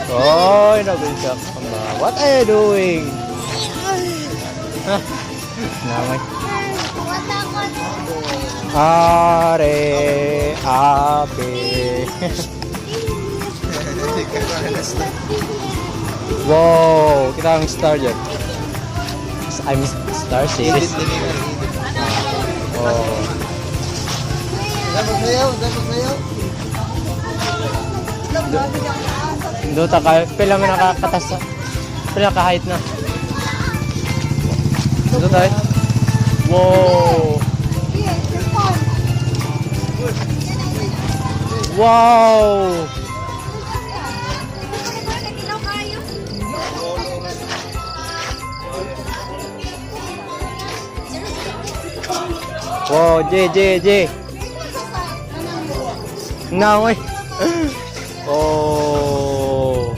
Oh, nabinsak ka ba? What are you doing? Namay. Are, A, B. Wow, kita ang star dyan. I'm star series. Oh. Dapat sayaw, dapat sayaw. Duta ka, pila man nakakatas. Pila ka height na. Duta eh. Wow. Wow. Wow, J, J, J. Naway. Oh.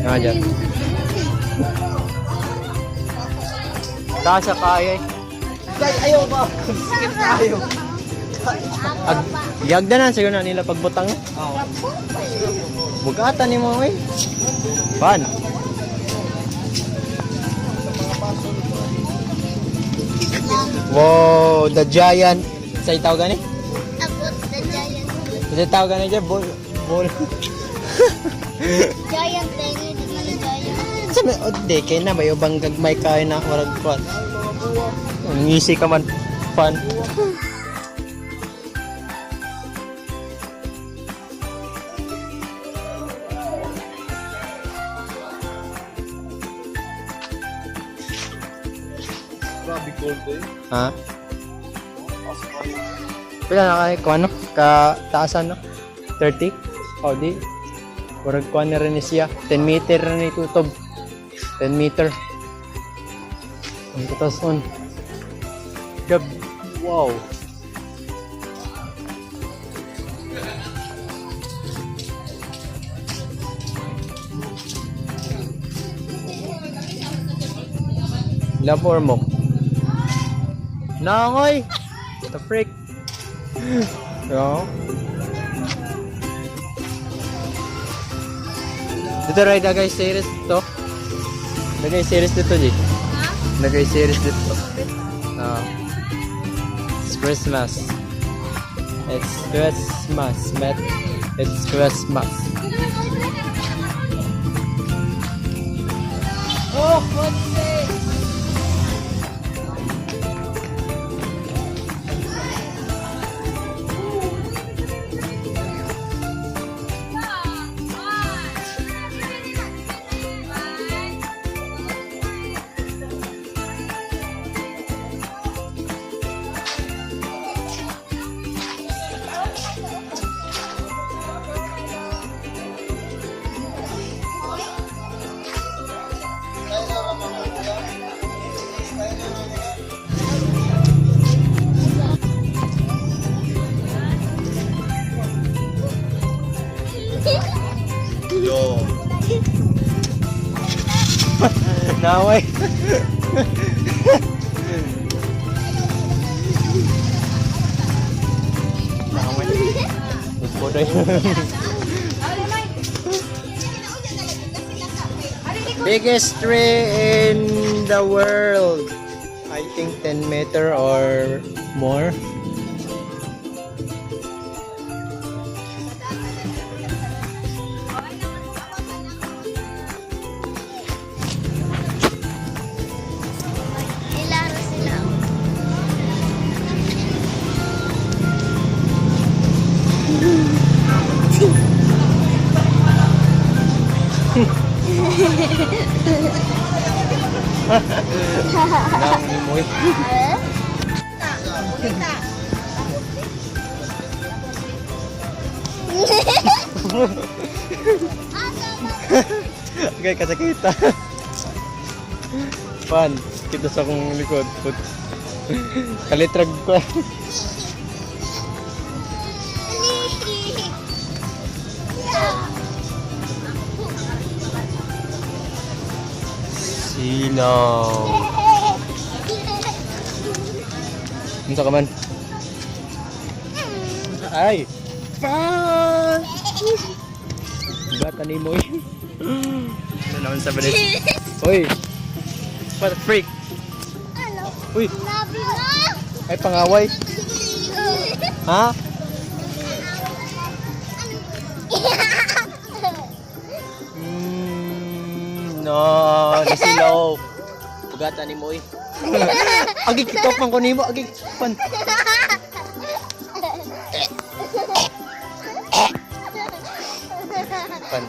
Nga dyan. Taas sa kaya eh. Ay, ayaw ba? Sikip tayo. Ag yagdanan siguro na nila pagbutang. Oo. Bugatan ni mo eh. Pan. Wow, the giant. Sa itaw gani? Abot the giant. Sa itaw gani dyan, ball. Ball. Giant tayo, di man na giant. Sa may ode kay na may ubang gagmay kay na warag kwan. Ang easy ka man pan. Grabe cold eh. Ha? Pila na kay kuan no? Ka taasan no? 30? O di. Murag kuan na rin ni siya. 10 meter na ni tutob. 10 meter. Ang katason. Gab wow. Love or mo? Nangoy! The freak? Yo. Dito right dagay series to. Dagay series dito di. Dagay series dito. Ah. It's Christmas. It's Christmas, man. It's Christmas. Oh, what's it? Yo. Naway. Naway. Upodoy. Biggest tree in the world. I think 10 meter or more. Ilaro sila. Nang ni mo. Okay, kasakita. Pan, kita sa akong likod. Put. Kalitrag ko. Silaw. Unsa ka man? Ay! Pan! Gata ni mo eh. Ano naman sa balis? Uy! What a freak! Ano? Uy! Labi na! Ay, pangaway! Ha? No, nasilaw. Bugata ni mo eh. Agi, kitopan ko nimo. Agi, pan. Pan.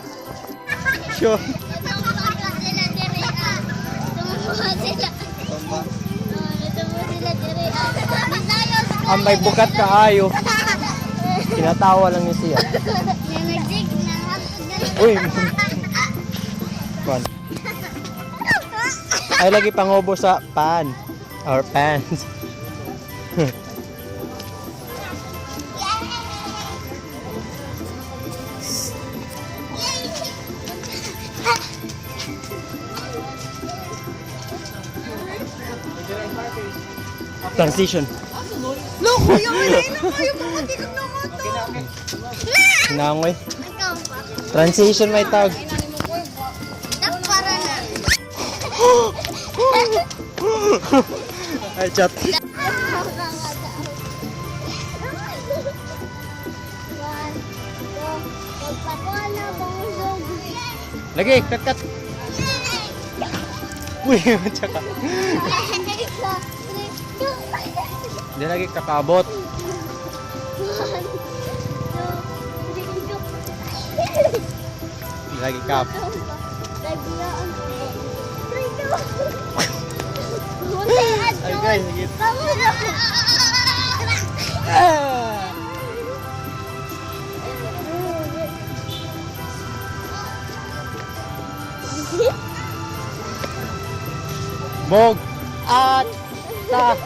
Sure. Tumuha sila dire ah. Tumuha sila. Tama. Oh, tumuha sila dire ah. Nilayo sa Ang may bukat kaayo. Kinatawa lang niya siya. Nanajig na. Uy. Pan. Ay, lagi pangobo sa pan. Or pants. Transition. Loko, yung wala na kayo, mamuti kang namoto. Nangoy. Ikaw pa. Transition may tawag. Tak para na. Ay, chat. One, two, magpakuha bang Lagi, cut, cut. Uy, tsaka. Hindi lagi kakabot. Hindi lagi kap. Ay, guys, sige. Ah! Bog at ta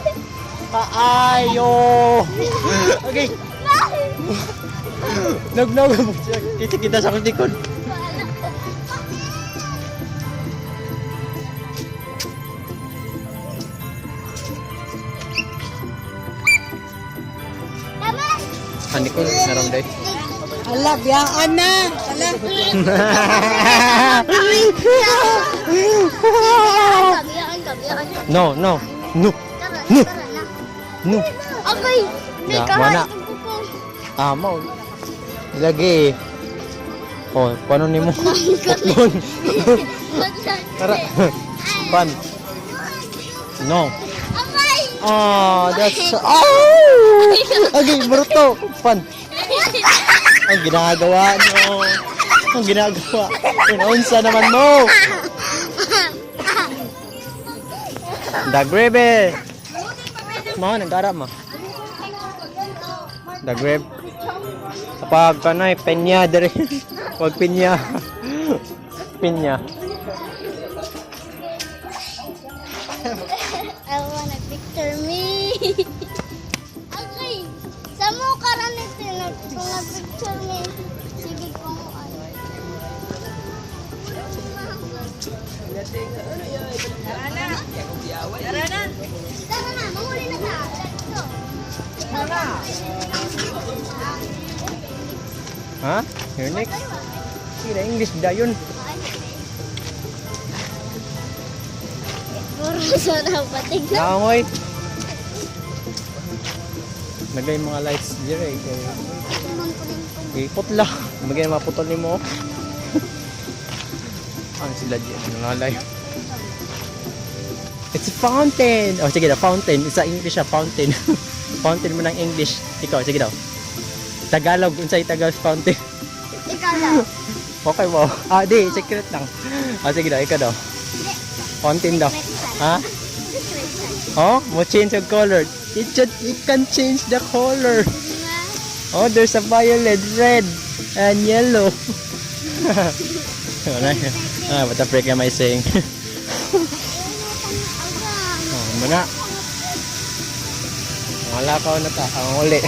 kaayo. Okay. Nagnaw mo siya. Kita kita sa akong likod. Ani ko naramday. Ala, biyaan na. Ala. No, no. No. No. No. Okay. Na, wala. Ah, mao. Lagi. Oh, paano nimo? Putlon. Tara. Pan. No. Okay. Oh, that's oh! Okay, bruto. Pan. Ang ginagawa nyo. Ang ginagawa. Unaunsa naman mo. The grebe. Mao nagara ma. The greb. Kapag kanay penya dere. Wag pinya. Pinya. I wanna picture me. Okay. Sa mo karon ito nag picture me. Sige kung ano. Tara na. Tara na. Tara na, manguli na ta. Let's go. Ha? Your next? Sige na English dayon. Puro sa napatig na. Nangoy. Nagay mga lights dire eh. Kay Ipot lang. Magay maputol nimo. Ano sila diyan? Nangalay. It's a fountain. Oh, sige daw, fountain. Sa English siya, fountain. Fountain mo ng English. Ikaw, sige daw. Tagalog, unsay Tagalog fountain? Ikaw lang. Okay mo. Ah, di, secret lang. Ah, sige daw, ikaw daw. Fountain daw. Ha? Oh, mo change of color. It can change the color. Oh, there's a violet, red, and yellow. Wala yun. Ah, what the frick am I saying? Oh, muna. Wala ka na ta. Ang uli.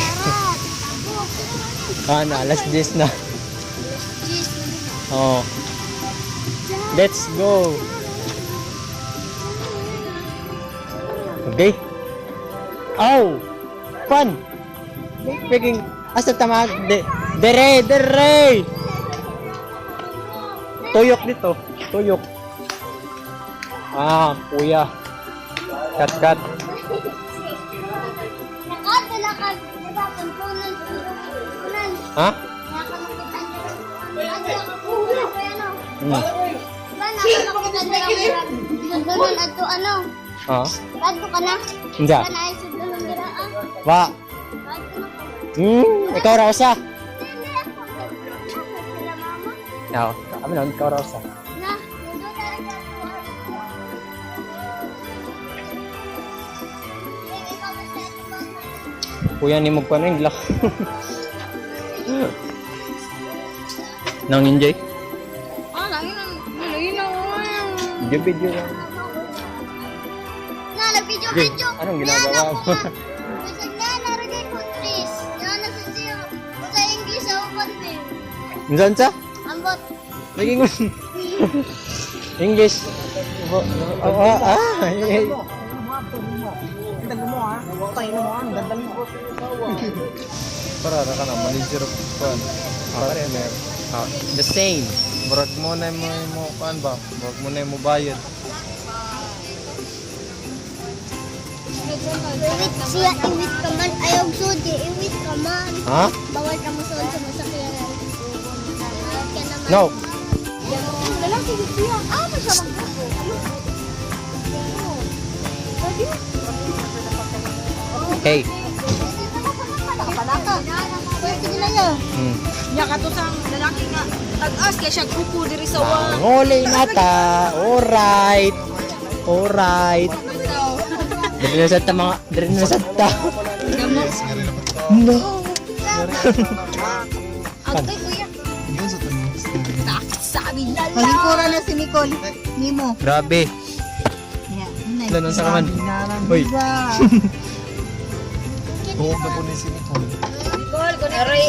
Ah, na, alas 10 na. Oh. Let's go. Okay. Ow! Fun! Freaking. Asa tama? De, dere, dere! Tuyok dito. Tuyok. Ah, kuya. Cut, cut. Nakadala ka, di ba, tuntunan, tuntunan. Ha? Nakamakitan dira. Adto ka ano. Ba nakamakitan dira. Tuntunan adto ano. Ha? Adto ka na. Unsa? Ba na ay sudlonon dira ah. Wa. Adto na ko. Ikaw ra usa. Hindi ako. Sila mama. No, kami lang ikaw ra usa. Na, nandun talaga ako. Ikaw basta ito ba? Kuya ni mo pa na yung lak. Nang enjoy? Ah, langin ang langin ang. Video video lang. Na, nag-video Jay, video. anong ginagawa mo? Bisag na, naragay ko trees. Na, nasa siya. Sa English ako pandi. Unsa unsa? Ambot. Naging English. Oh, oh, ah, eh, eh. Ganda mo ah. Tayo mo ah. Ganda mo. Para ra ka na manager of kuan. Partner. Ah, the same. Murag mo na mo mo kuan ba? Murag mo na mo bayad. Iwit siya, iwit ka man. Ayaw sudi, iwit ka man. Ha? Bawal ka musuod sa masakyanan. Bawal ka naman. No. Lalaki siya. Ah, pa siya magbubo. Hey. Palaka. Pwede nila yun. Nya kato sang lalaki nga tag-as kay siya kuko diri sa wa. Manguli na ta. Alright. Alright. Dili na sa ta mga, dili na sa ta. No. Agay kuya. Yun sa tanong. Sabi na lang. Palingkuran na si Nicole. Nimo. Grabe. Yeah. Lanong sa kaman. Hoy. Buhok na po ni si Nicole. Aray,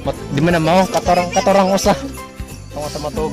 Mat, di mo na mao katorang katorang usa. Tungo sa matog.